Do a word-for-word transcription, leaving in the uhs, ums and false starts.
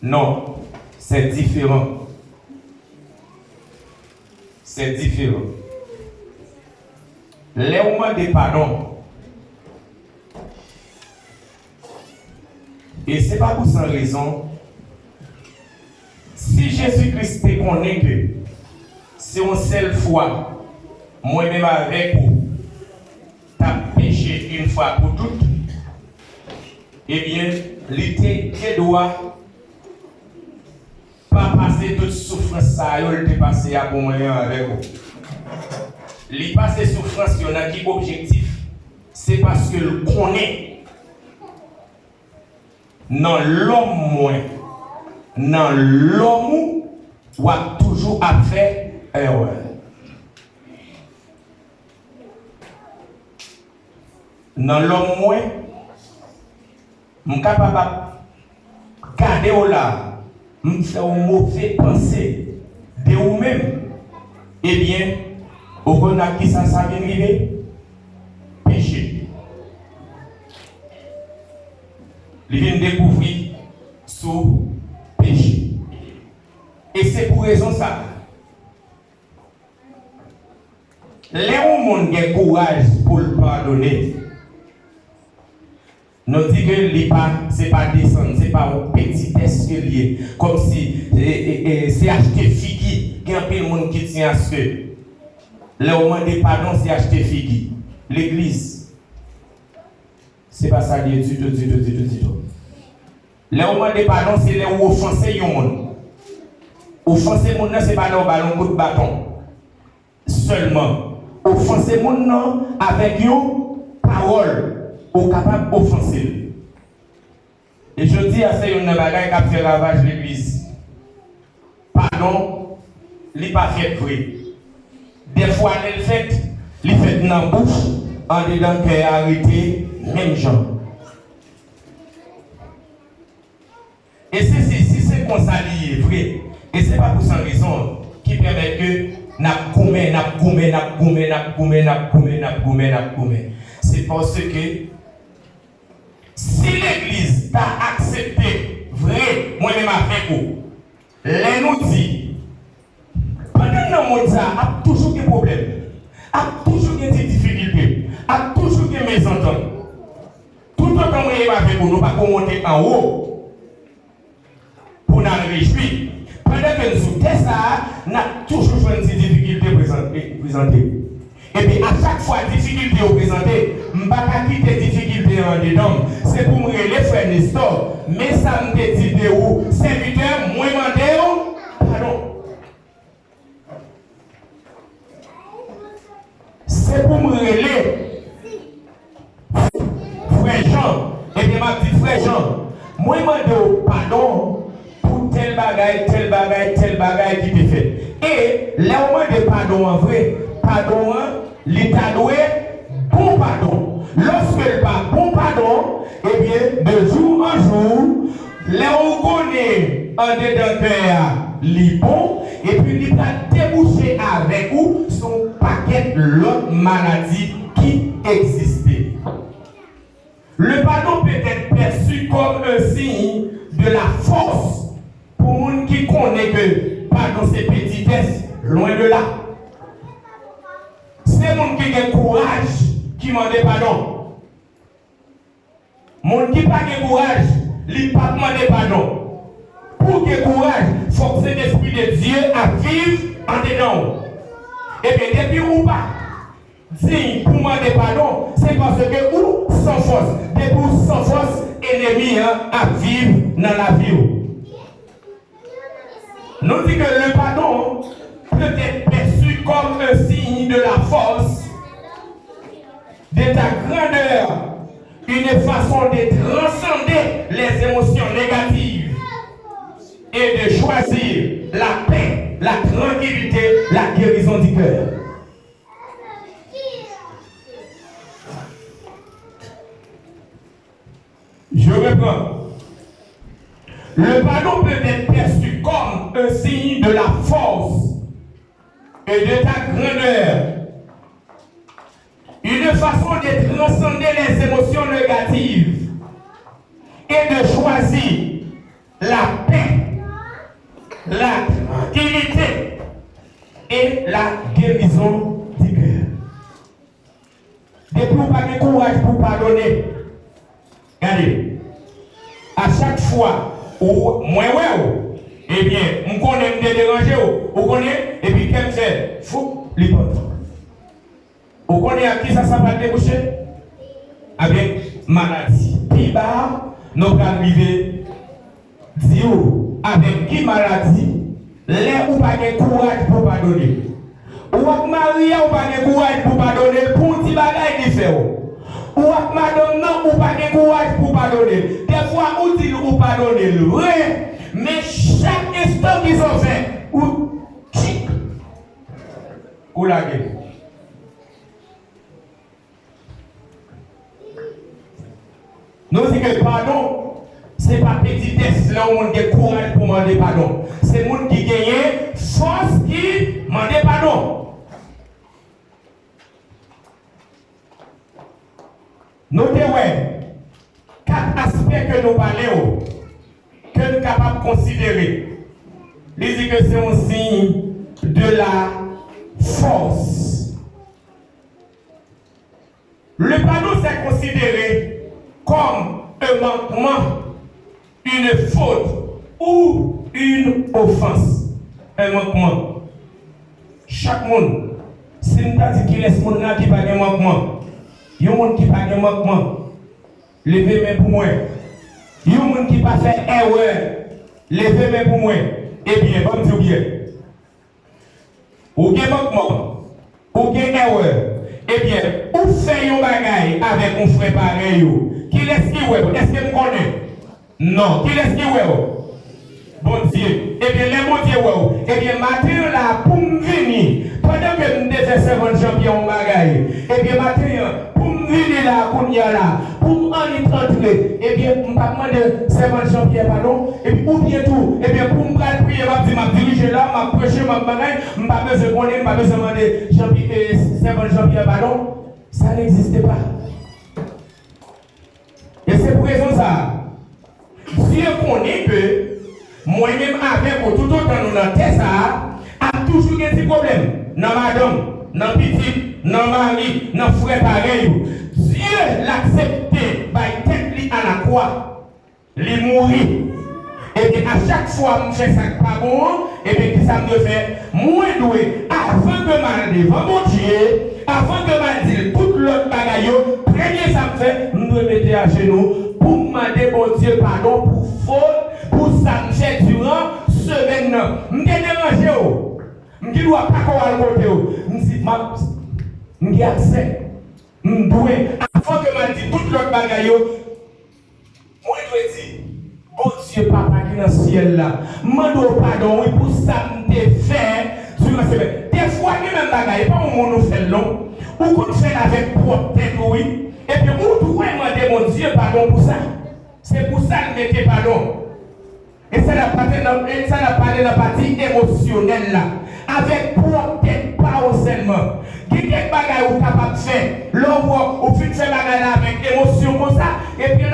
Non, c'est différent. C'est différent. Lè ou mande padon, e se pa pou san rezon, si Jezi Kris te konnen ke se yon sèl fwa mwen menm avèk ou t ap peche yon fwa pou tout, ebyen, li te gen dwa pa pase tout soufrans sa yo l te pase a pou mwen an avèk ou. Li pase soufrans yo nan ki objektif? Se paske l konnen nan lòm mwen, nan lòm ou, w ap toujou ap fè erè. Nan lòm mwen, m kapab ap gade w la, m fè w move panse de ou menm. Ebyen, ou konn ak kisa sa vin rive? Peche. Li vin dekouvri sou peche. E se pou rezon sa a, lè yon moun gen kouraj pou l padone, nou di ke li pa, se pa desann, se pa yon petitès ke l ye. Kòmsi, e, e, e, se achte figi. Gen anpil moun ki di aske lè w mande padon, se achte figi. Legliz, se pa sa l ye ditou, ditou, ditou, ditou. Lè w mande padon, se lè w ofanse yon moun. Ofanse moun nan, se pa lè w ba l yon kout baton sèlman. Ofanse moun nan avèk yon pawòl, ou kapab ofanse l. E jodi a, se youn nan bagay k ap fè ravaj legliz. Padon, li pa fèt vre. Dèfwa, lè l fèt, li fèt nan bouch, andedan kè a rete menm jan. E se, si, si se konsa li ye vre, e se pa pou san rezon ki pèmèt ke n ap goumen, n ap goumen, n ap goumen, n ap goumen, n ap goumen, n ap goumen, n ap goumen. Se paske si legliz ta aksepte vre, mwen menm avèk ou, lè nou di, pandan nan mond sa a, ap toujou gen pwoblèm, ap toujou gen ti difikilte, ap toujou gen mezantant. Toutotan mwen menm avèk ou, nou pa ko monte anwo pou n al rejwi. Pandan ke n sou tè sa a, n ap toujou jwenn ti difikilte prezan-, e, prezante. Epi a chak fwa difikilte yo prezante, m pa ka kite difikilte an andedan m. Se pou m rele frè Nestor, men sa m te di de ou, sèvitè, mwen mande w padon. Se pou m rele frè Jan, ebyen m ap di, frè Jan, mwen mande w padon pou tèl bagay, tèl bagay, tèl bagay ki te fèt. E lè w mande padon an vre, padon an, li ta dwe bon padon. Lòske l pa bon padon, ebyen, de jou an jou, lè w konnen andedan kè a, li bon, epi li pral debouche avèk ou sou yon pakèt lòt maladi ki egziste. Le pardon peut être perçu comme un signe de la force. Pou moun ki konnen ke padon se petitès, lwen de la. Se moun ki gen kouraj ki mande padon. Moun ki pa gen kouraj, li p ap mande padon. Pou w gen kouraj, fòk Sentespri de Dye ap viv andedan w. Ebyen, depi ou pa diy pou mande padon, se paske ou san fòs. Depi w san fòs, enemi an ap viv nan lavi w. Nous dit que le pardon peut être perçu comme un signe de la force, de ta grandeur, une façon de transcender les émotions négatives et de choisir la paix, la tranquillité, la guérison du cœur. Je reprends. Le pardon peut être perçu comme un signe de la force et de ta grandeur, une façon de transcender les émotions négatives et de choisir la paix, et la guérison du cœur. Depi ou pa gen kouraj pou padone, gade, a chak fwa ou, mwen wè w, ebyen, m konnen m te deranje w, ou konnen, epi kè m fè, foup, li pantan. Ou konnen ak kisa sa pral debouche? Avèk maladi. Pi ba a, nou pral rive di w avèk ki maladi, lè ou pa gen kouraj pou padone. Ou ak mari a, ou pa gen kouraj pou padone l pou yon ti bagay li fè w. Ou ak madanm nan, ou pa gen kouraj pou padone l. Dèfwa, ou di l ou padone l vre, men chak enstan ki sòfè, ou tchik, ou lage l. Nou di ke padon, se pa petitès lè yon moun gen kouraj pou mande padon. Se moun ki genyen fòs ki mande padon. Nou te wè kat aspè ke nou pale yo, ke n kapab konsidere. Li di ke se yon siy de la fòs. Le pardon, c'est considéré comme un manquement, une faute ou une offense. Un manquement. Chak moun, si m ta di kilès moun nan ki pa gen mankman, yon moun ki pa gen mankman, leve men pou mwen. Yon moun ki pa fè ewè, leve men pou mwen. Ebyen, ban m di w byen. Ou gen mankman, ou gen ewè. Ebyen, ou fè yon bagay avèk yon frè parèy ou. Kilès ki wè w? Èske m konnen? Non. Kilès ki wè w? Bondye. Ebyen, lè Bondye wè w, ebyen, maten an la a, pou m vini, pandan ke m te fè sèvant Jean Pierre yon bagay, ebyen, maten an, pou m vini la a, kounye a la a, pou m annik antre, ebyen, m p ap mande sèvant Jean Pierre padon, epi oubyen tou, ebyen, pou m pral priye, m ap di, m ap dirije la, m ap preche, m ap bagay, m pa bezwen konnen, m pa bezwen mande Jean Pierre, eh, sèvant Jean Pierre padon. Ça n'existe pas. E se pou rezon sa a, Dye konnen ke mwen menm avèk ou, toutotan nou nan tè sa a, ap toujou gen ti pwoblèm nan madanm, nan pitit, nan mari, nan frè parèy ou. Dye l aksepte bay tèt li alakwa, li mouri. Ebyen, a chak fwa m fè sa k pa bon an, ebyen, kisa m dwe fè? Mwen dwe, avan ke m al devan Bondye, avan ke m al di l tout lòt bagay yo, premye sa m fè, m dwe mete ajenou pou m mande Bondye padon pou fot, pou sa m fè diran semèn nan. M te deranje w. M gen dwa pa ko al kote w. M di, m ap, m gen aksè. M dwe, avan ke m al di tout lòt bagay yo, Mwen dwe di, Bondye Papa ki nan syèl la, m mande w padon, wi, pou sa m te fè diran semèn. Defwa, gen menm bagay, e pa yon moun ou fè l, non. Ou konn fè l avèk pwòp tèt ou, wi. Ebyen, ou dwe mande Bondye padon pou sa. Se pou sa l mete padon. E sa n ap pale nan, e sa n ap pale nan pati emosyonèl la. Avèk pwòp tèt pa w sèlman. Gen kèk bagay ou kapab fè. Lè w wè ou fin fè bagay la avèk emosyon konsa, epi